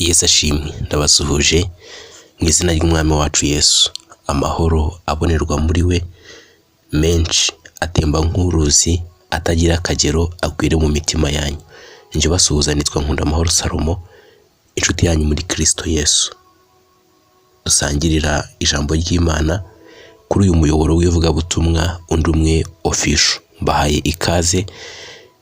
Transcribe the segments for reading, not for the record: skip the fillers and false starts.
Yesu ashimwe, ndabasuhuje mu izina ry'umwami wacu Yesu. Amahoro abonerwa muri we menshi atemba nk'uruzi atagira akagero agwire mu mitima yanyu. Njye ubasuhuza nitwa Nkundamahoro Salomo, inshuti yanyu muri Kristo Yesu. Dusangirira ijambo ry'Imana kuri uyu muyoboro w'ivugabutumwa undi umwe official. Mbahaye ikaze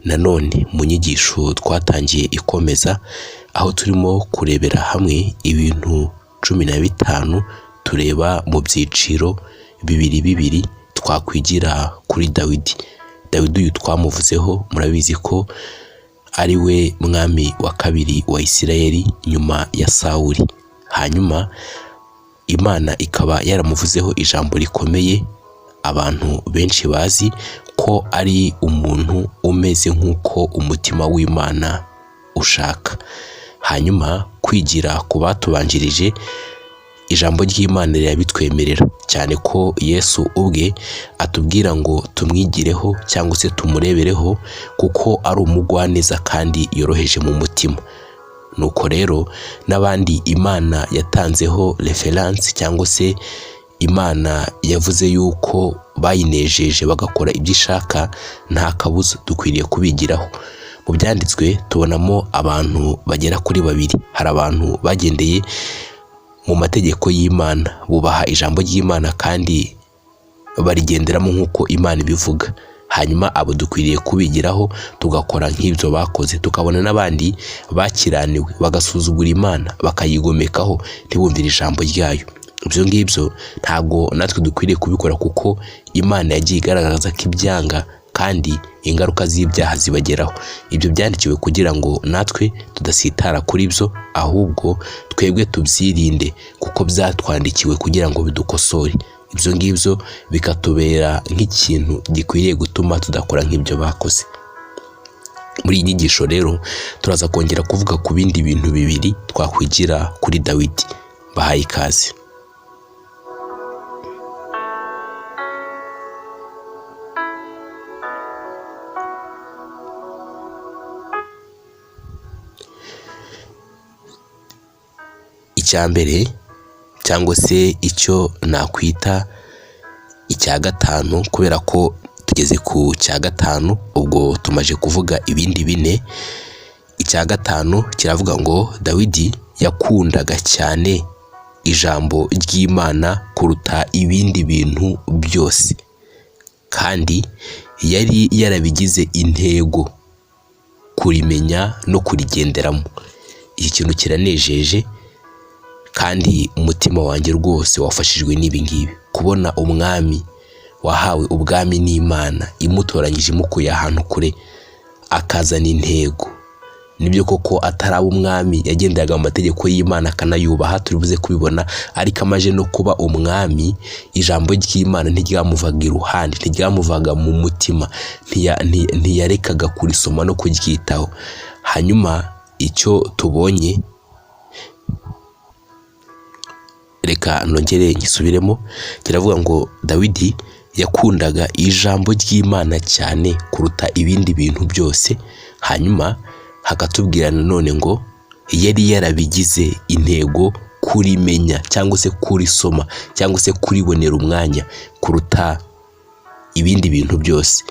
nanone mu nyigisho twatangiye ikomeza, aho turimo kurebera hamwe ibintu 15 tureba mu byiciro bibiri bibiri twakwigira kuri Dawidi. Dawidi uyu twamuvuzeho, murabizi ko ari we mwami wa kabiri wa Isirayeli nyuma ya Sawuli. Hanyuma Imana ikaba yaramuvuzeho ijambo rikomeye abantu benshi bazi ko ari umuntu umeze nk'uko umutima w'Imana ushaka. Hanyuma kwigira ku batubanjirije, ijambo ry'Imana rirabitwemerera, cyane ko Yesu ubwe atubwira ngo tumwigireho cyangwa se tumurebereho kuko ari umugwaneza kandi yoroheje mu mutima. Nuko rero n'abandi Imana yatanzeho referanse cyangwa se Imana yavuze yuko bayinejeje bagakora ibyo ishaka, nta kabuza dukwiriye kubigiraho. Mu byanditswe tubonamo abantu bagera kuri babiri. Hari abantu bagendeye mu mategeko y'Imana, bubaha ijambo ry'Imana kandi barigenderamo nk'uko Imana ibivuga. Hanyuma abo dukwiriye kubigiraho tugakora nk'ibyo bakoze, tukabona n'abandi bakiraniwe bagasuzugura Imana bakayigomekaho ntibumvire ijambo ryayo. Ibyo ngibyo ntabwo natwe dukwiriye kubikora kuko Imana yagiye igaragaza ko ibyanga kandi ingaruka z'ibyaha zibageraho. Ibyo byandikiwe kugira ngo natwe tudasitara kuri byo, ahubwo twebwe tubyirinde kuko byatwandikiwe kugira ngo bidukosore. Ibyo ngibyo bikatubera nk'ikintu gikwiriye gutuma tudakora nk'ibyo bakoze. Muri iyi nyigisho rero turaza kongera kuvuga ku bindi bintu bibiri twakwigira kuri Dawidi. Bahaye ikaze. Icya mbere cyangwa se icyo nakwita icya gatanu, kubera ko tugeze ku cya gatanu ubwo tumaze kuvuga ibindi bine. Icya gatanu kiravuga ngo Dawidi yakundaga cyane ijambo ry'Imana kuruta ibindi bintu byose, kandi yari yarabigize intego kurimenya no kurigenderamo. Iki kintu kiranejeje kandi umutima wanjye rwose wafashijwe n'ibi ngibi, kubona umwami wahawe ubwami n'Imana imutoranyije imukuye ahantu kure akazana intego. Nibyo koko ataraba umwami yagenderaga mu mategeko y'Imana akanayubaha, turi buze kubibona, ariko amaze no kuba umwami ijambo ry'Imana ntiryamuvaga iruhande, ntiryamuvaga mu mutima, ntiyarekaga kurisoma no kuryitaho. Hanyuma icyo tubonye, reka nongere ngisubiremo, kiravuga ngo Dawidi yakundaga ijambo ry'Imana cyane kuruta ibindi bintu byose. Hanyuma hakatubwira nanone ngo yari yarabigize intego kurimenya cyangwa se kurisoma cyangwa se kuribonera umwanya kuruta ibindi bintu byose,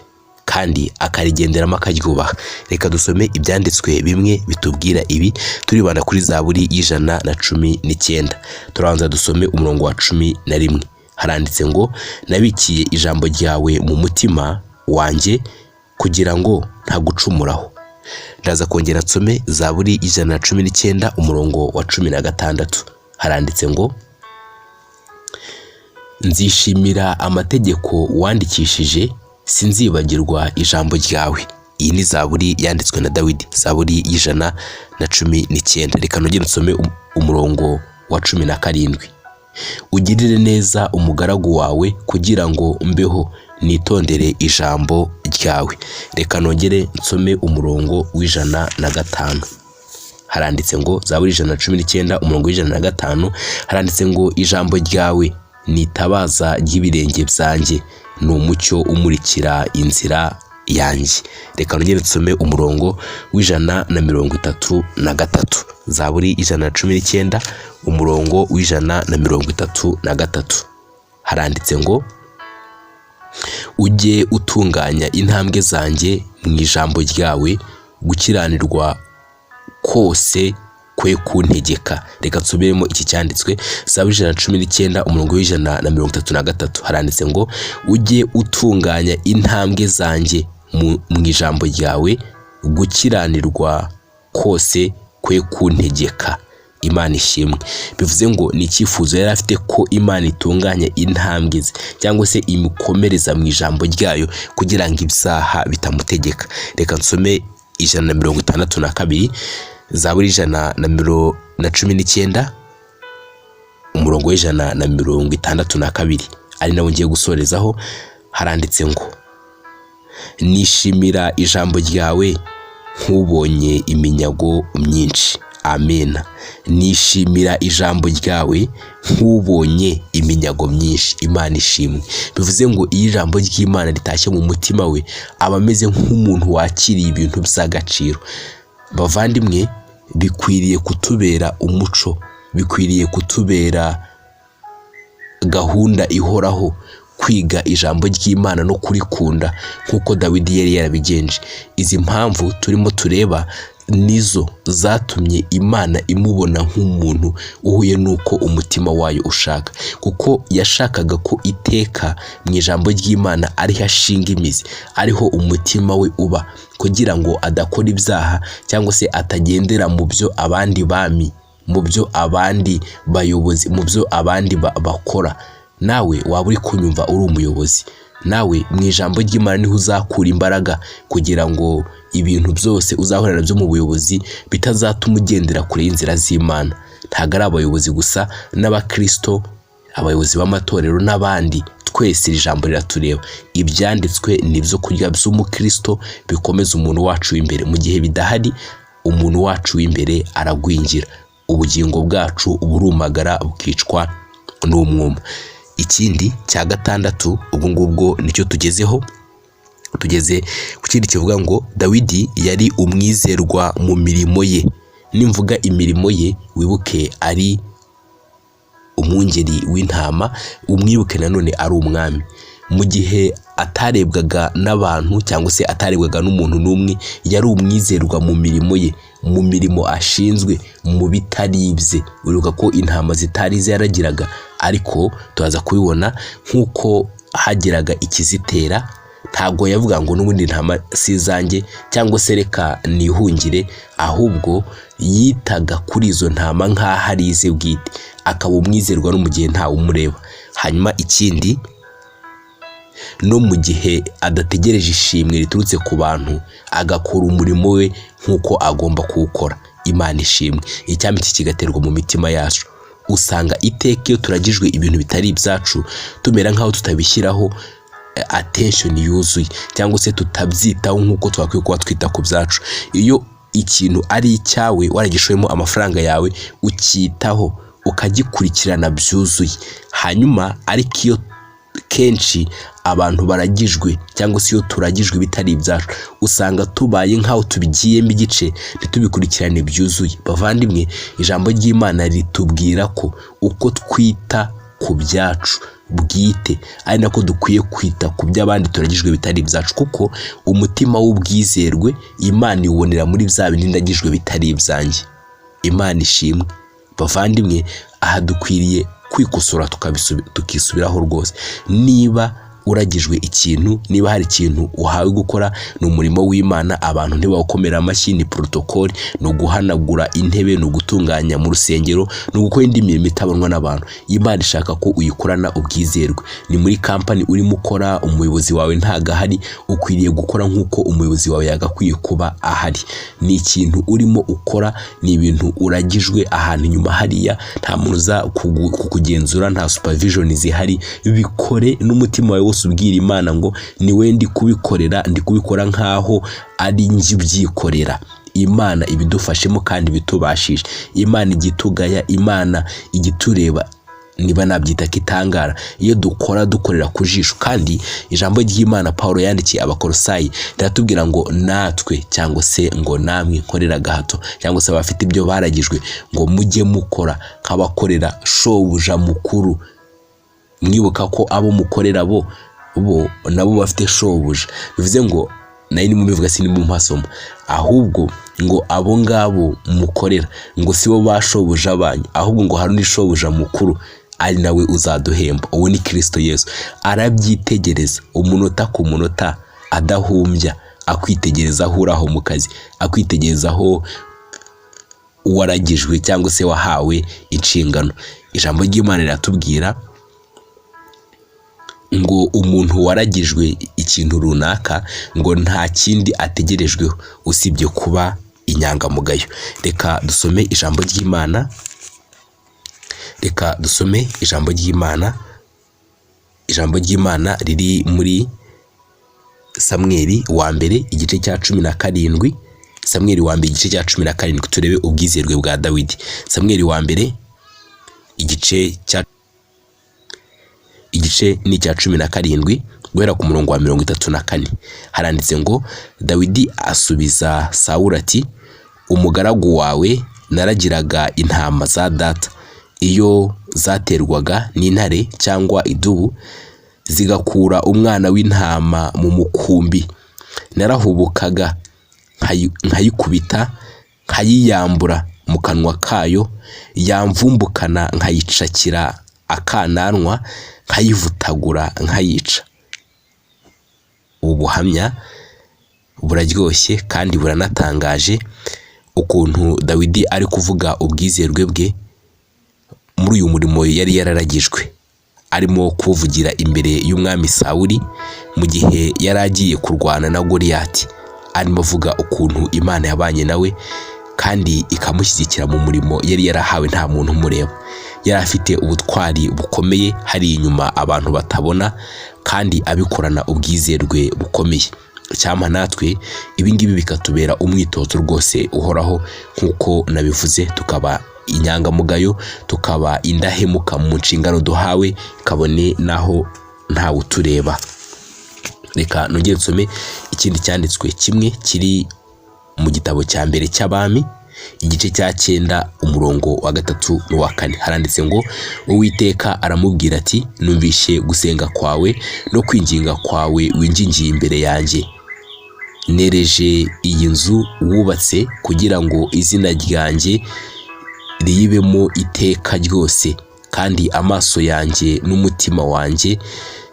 kandi akarigenderamo akaryubaha. Reka dusome ibyanditswe bimwe bitubwira ibi, turibanda kuri Zaburi 119. Turabanza dusome umurongo wa 11. Haranditse ngo nabikiye ijambo ryawe mu mutima wanjye kugira ngo ntagucumuraho. Ndaza kongera nsome Zaburi 119 umurongo wa 16. Haranditse ngo nzishimira amategeko wandikishije, sinzibagirwa ijambo ryawe. Iyi ni Zaburi yanditswe na Dawidi, Zaburi 119. Reka nongere nsome umurongo wa 17. Ugirire neza umugaragu wawe kugira ngo mbeho, nitondere ijambo ryawe. Reka nongere nsome umurongo 105. Haranditse ngo Zaburi 119 umurongo 105, haranditse ngo ijambo ryawe ni itabaza ry'ibirenge byanjye, ni umucyo umurikira inzira yanjye. Reka nongere nsome umurongo w'133, Zaburi 119, umurongo w'133, haranditse ngo: "Ujye utunganya intambwe zanjye mu ijambo ryawe, gukiranirwa kose kwe kuntegeka." Reka nsubiremo iki cyanditswe, Zaburi 119, umurongo w'133, haranditse ngo: "Ujye utunganya intambwe zanjye mu ijambo ryawe, gukiranirwa kose kwe kuntegeka." Imana ishimwe. Bivuze ngo ni icyifuzo yari afite ko Imana itunganya intambwe ze, cyangwa se imukomereza mu ijambo ryayo, kugira ngo ibyaha bitamutegeka. Reka nsome 162, Zaburi 119, umurongo w'162, ari nawo ngiye gusorezaho. Haranditse ngo: "Nishimira ijambo ryawe nk'ubonye iminyago myinshi." Amena. "Nishimira ijambo ryawe nk'ubonye iminyago myinshi." Imana ishimwe. Bivuze ngo iyo ijambo ry'Imana ritashye mu mutima we, aba ameze nk'umuntu wakiriye ibintu by'agaciro. Bavandimwe, bikwiriye kutubera umuco, bikwiriye kutubera gahunda ihoraho kwiga ijambo ry'Imana no kurikunda nk'uko Dawidi yari yarabigenje. Izi mpamvu turimo tureba nizo zatumye Imana imubona nk'umuntu uhuye n'uko umutima wayo ushaka, kuko yashakaga ko iteka mu ijambo ry'Imana ariho ashinga imizi, ariho umutima we uba, kugira ngo adakora ibyaha cyangwa se atagendera mu byo abandi bami, mu byo abandi bayobozi, mu byo abandi bakora. Nawe waba uri kunyumva uri umuyobozi, nawe mu ijambo ry'Imana niho uzakura imbaraga kugira ngo ibintu byose uzahura nabyo mu buyobozi bitazatuma ugendera kure y'inzira z'Imana. Ntabwo ari abayobozi gusa, n'abakristo, abayobozi b'amatorero n'abandi, twese iri jambo riratureba. Ibyanditswe ni ibyo kurya by'umukristo bikomeza umuntu wacu w'imbere. Mu gihe bidahari, umuntu wacu w'imbere aragwingira, ubugingo bwacu burumagara, bukicwa n'umwuma. Ikindi cya gatandatu, ubwo ngubwo nicyo tugezeho, tugeze ku kindi kivuga ngo Dawidi yari umwizerwa mu mirimo ye. Nimvuga imirimo ye, wibuke ari umwungeri w'intama, umwibuke nanone ari umwami. Mu gihe atarebwaga n'abantu cyangwa se atarebwaga n'umuntu n'umwe, yari umwizerwa mu mirimo ye, mu mirimo ashinzwe, mu bitari ibye. Uribuka ko intama zitari ize yaragiraga, ariko turaza kubibona nk'uko hageraga ikizitera, ntabwo yavuga ngo n'ubundi intama si izanjye cyangwa se reka nihungire, ahubwo yitaga kuri izo ntama nk'aho ari ize bwite, akaba umwizerwa no mu gihe ntawe umureba. Hanyuma ikindi, no mu gihe adategereje ishimwe riturutse ku bantu, agakora umurimo we nk'uko agomba kuwukora. Imana ishimwe. Icyampa iki kigaterwa mu mitima yacu. Usanga iteka iyo turagijwe ibintu bitari ibyacu, tumera nk'aho tutabishyiraho attention yuzuye, cyangwa se tutabyitaho nk'uko twakwiye kuba twita ku byacu. Iyo ikintu ari icyawe, waragishoyemo amafaranga yawe, ucyitaho, ukagikurikirana byuzuye. Hanyuma ariko iyo kenshi abantu baragijwe, cyangwa se iyo turagijwe ibitari ibyacu, usanga tubaye nk'aho tubigiyemo igice, ntitubikurikirane byuzuye. Bavandimwe, ijambo ry'Imana ritubwira ko uko twita ku byacu bwite ari nako dukwiye kwita ku by'abandi turagijwe bitari ibyacu, kuko umutima w'ubwizerwe Imana iwubonera muri bya bindi ndagijwe bitari ibyanjye. Imana ishimwe. Bavandimwe, aha dukwiriye kwikosora, tukisubiraho rwose. Niba uragijwe ikintu, niba hari ikintu uhawe gukora, ni umurimo w'Imana, abantu ntibawukomera amashyi, ni protocole, ni uguhanagura intebe, ni ugutunganya mu rusengero, ni ugukora indi mirimo itabonwa n'abantu, Imana ishaka ko uyikorana ubwizerwe. Ni muri kampani urimo ukora, umuyobozi wawe ntago ahari, ukwiriye gukora nk'uko umuyobozi wawe yagakwiye kuba ahari. Ni ikintu urimo ukora, ni ibintu uragijwe ahantu inyuma hariya, nta muntu uza kukugenzura, nta supervision zihari, bikore n'umutima wawe wose, ubwira Imana ngo ni we ndi kubikorera, ndi kubikora nk'aho ari njye ubyikorera. Imana ibidufashemo kandi ibitubashishe. Imana igitugaya, Imana igitureba. Niba nabyita kitangara, iyo dukora dukorera ku jisho. Kandi ijambo ry'Imana Paul yandikiye Abakorosayi riratubwira ngo natwe, cyangwa se ngo namwe nkorera gahato, cyangwa se abafite ibyo baragijwe, ngo mujye mukora nk'abakorera shobuja mukuru, mwibuka ko abo mukorera bo nabo bafite shobuja. Bivuze ngo nayo ni mubivuga, sinimo mpasoma, ahubwo ngo abo ngabo mukorera ngo sibo ba shobuja banyu, ahubwo ngo hari undi shobuja mukuru ari nawe uzaduhemba, uwo ni Kristo Yesu. Arabyitegereza umunota ku munota, adahumbya, akwitegereza aho uri aho mu kazi, akwitegereza aho waragijwe cyangwa se wahawe inshingano. Ijambo ry'Imana riratubwira ngo umuntu waragijwe ikintu runaka ngo nta kindi ategerejweho usibye kuba inyangamugayo. Reka dusome ijambo ry'Imana, reka dusome ijambo ry'Imana. Ijambo ry'Imana riri muri Samweli wa mbere igice cya 17. Samweli wa mbere igice cya 17, turebe ubwizerwe bwa Dawidi. Samweli wa mbere igice ni icya 17, guhera ku murongo wa 34, haranditse ngo Dawidi asubiza Sawuli ati: umugaragu wawe naragiraga intama za data, iyo zaterwaga n'intare cyangwa idubu zigakura umwana w'intama mu mukumbi, narahubukaga nkayikubita, nkayiyambura mu kanwa kayo, yamvumbukana nkayicakira akananwa, nkayivutagura nkayica. Ubu buhamya buraryoshye kandi buranatangaje, ukuntu Dawidi ari kuvuga ubwizerwe bwe muri uyu murimo yari yararagijwe, arimo kuwuvugira imbere y'umwami Sawuli mu gihe yari agiye kurwana na Goliyati, arimo avuga ukuntu Imana yabanye nawe kandi ikamushyigikira mu murimo yari yarahawe nta muntu umureba. Yari afite ubutwari bukomeye hari inyuma abantu batabona, kandi abikorana ubwizerwe bukomeye. Icyampa natwe ibi ngibi bikatubera umwitozo rwose uhoraho, nk'uko nabivuze, tukaba inyangamugayo, tukaba indahemuka mu nshingano duhawe, kabone naho ntawe utureba. Reka nongere nsome ikindi cyanditswe kimwe kiri mu gitabo cya mbere cy'Abami igice cya 9 umurongo wa 3 n'uwa 4. Haranditse ngo Uwiteka aramubwira ati: numvishe gusenga kwawe no kwinginga kwawe wingingiye imbere yanjye, nereje iyi nzu wubatse kugira ngo izina ryanjye riyibemo iteka ryose, kandi amaso yanjye n'umutima wanjye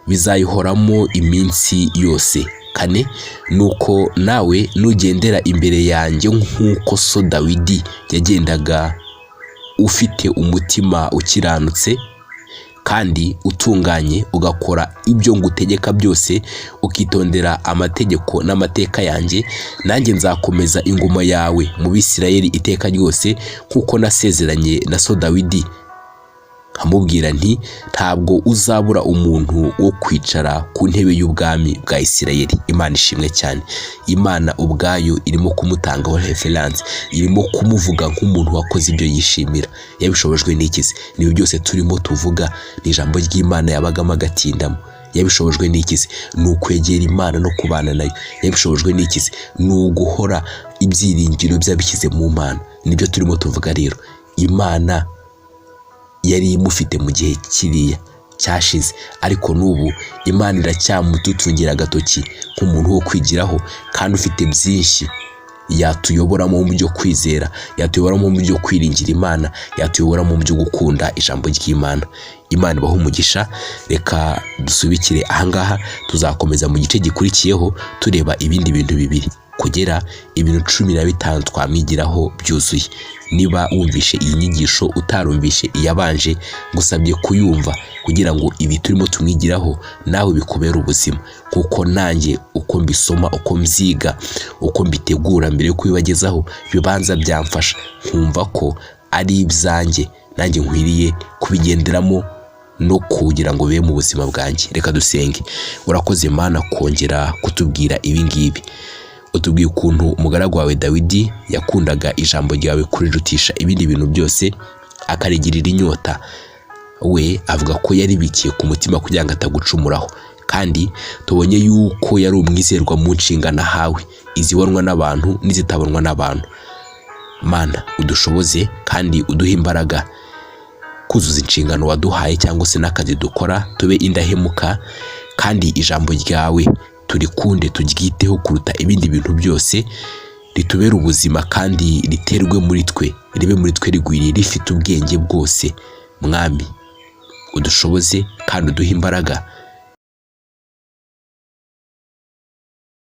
bizayihoramo iminsi yose. 4, nuko nawe nugendera imbere yanjye nk'uko so Dawidi yagendaga, ufite umutima ukiranutse kandi utunganye, ugakora ibyo ngutegeka byose, ukitondera amategeko n'amateka yanjye, nanjye nzakomeza ingoma yawe mu Bisirayeli iteka ryose, nk'uko nasezeranye na so Dawidi nkamubwira nti ntabwo uzabura umuntu wo kwicara ku ntebe y'ubwami bwa Isirayeli. Imana ishimwe cyane. Imana ubwayo irimo kumutangaho reference, irimo kumuvuga nk'umuntu wakoze ibyo yishimira. Yabishobojwe n'iki se? Nibi byose turimo tuvuga ni ijambo ry'Imana yabagamo agatindamo. Yabishobojwe n'iki se? Ni ukwegera Imana no kubana nayo. Yabishobojwe n'iki se? Ni uguhora ibyiringiro byabishyize mu Mana. Nibyo turimo tuvuga rero. Imana yari imufite mu gihe kiriya cyashize, ariko n'ubu Imana iracyamututungira agatoki nk'umuntu wo kwigiraho kandi ufite byinshi yatuyoboramo mu byo kwizera, yatuyoboramo mu byo kwiringira Imana, yatuyoboramo mu byo gukunda ijambo ry'Imana. Imana ibahe umugisha. Reka dusubikire ahangaha, tuzakomeza mu gice gikurikiyeho tureba ibindi bintu bibiri kugera ibintu 15 twamwigiraho byuzuye. Niba wumvishe iyi nyigisho utarumvishe iyabanje, ngusabye kuyumva kugira ngo ibi turimo tumwigiraho nawe bikubere ubuzima, kuko nanjye uko mbisoma, uko mbyiga, uko mbitegura mbere yo kubibagezaho, bibanza byamfasha nkumva ko ari ibyanjye, nanjye nkwiriye kubigenderamo no kugira ngo bibe mu buzima bwanjye. Reka dusenge. Urakoze Mana kongera kutubwira ibi ngibi. Utubwiye ukuntu umugaragu wawe Dawidi yakundaga ijambo ryawe kurirutisha ibindi bintu byose, akarigirira inyota. We avuga ko yaribikiye ku mutima kugira ngo atagucumuraho, kandi tubonye yuko yari umwizerwa mu nshingano ahawe, izibonwa n'abantu n'izitabonwa n'abantu. Mana, udushoboze kandi uduhe imbaraga kuzuza inshingano waduhaye cyangwa se n'akazi dukora, tube indahemuka kandi ijambo ryawe turikunde, turyiteho kuruta ibindi bintu byose, ritubere ubuzima kandi riterwe muri twe, ribe muri twe rigwiriye, rifite ubwenge bwose. Mwami, udushoboze kandi uduhe imbaraga.